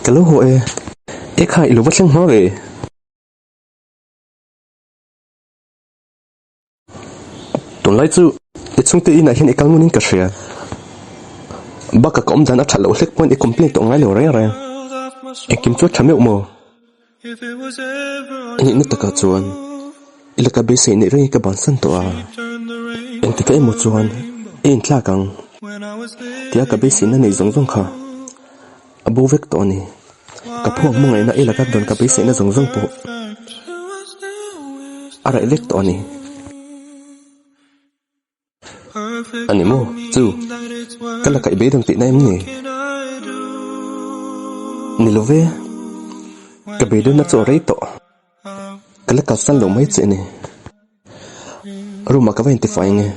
Ka lo haw e. E kha i lo va thleng hma ve. Tunlai chu i chhungte inah hian i kal ngunin ka hria. Bakah ka awm dan a that loh hlek pawn i complain tawh ngai lo reng reng. Engkim chu a tha meuh maw? Nihna takah chuan i laka beisei neih rengin ka bansan tawh a. Engtikah emaw chuan i inthlak ang tia ka beiseina neih zawng zawng kha a bo vek tawh a ni. Ka phuak hmangaihna i laka dawn ka beiseina zawng zawng pawh a raih vek tawh a ni. A ni maw? Chu, ka la kaih beidawng tihna em ni? Ni lo ve, ka beidawnna chu a rei tawh. Ka la kalsan lo mai che a ni. Room ah ka va intifai nge?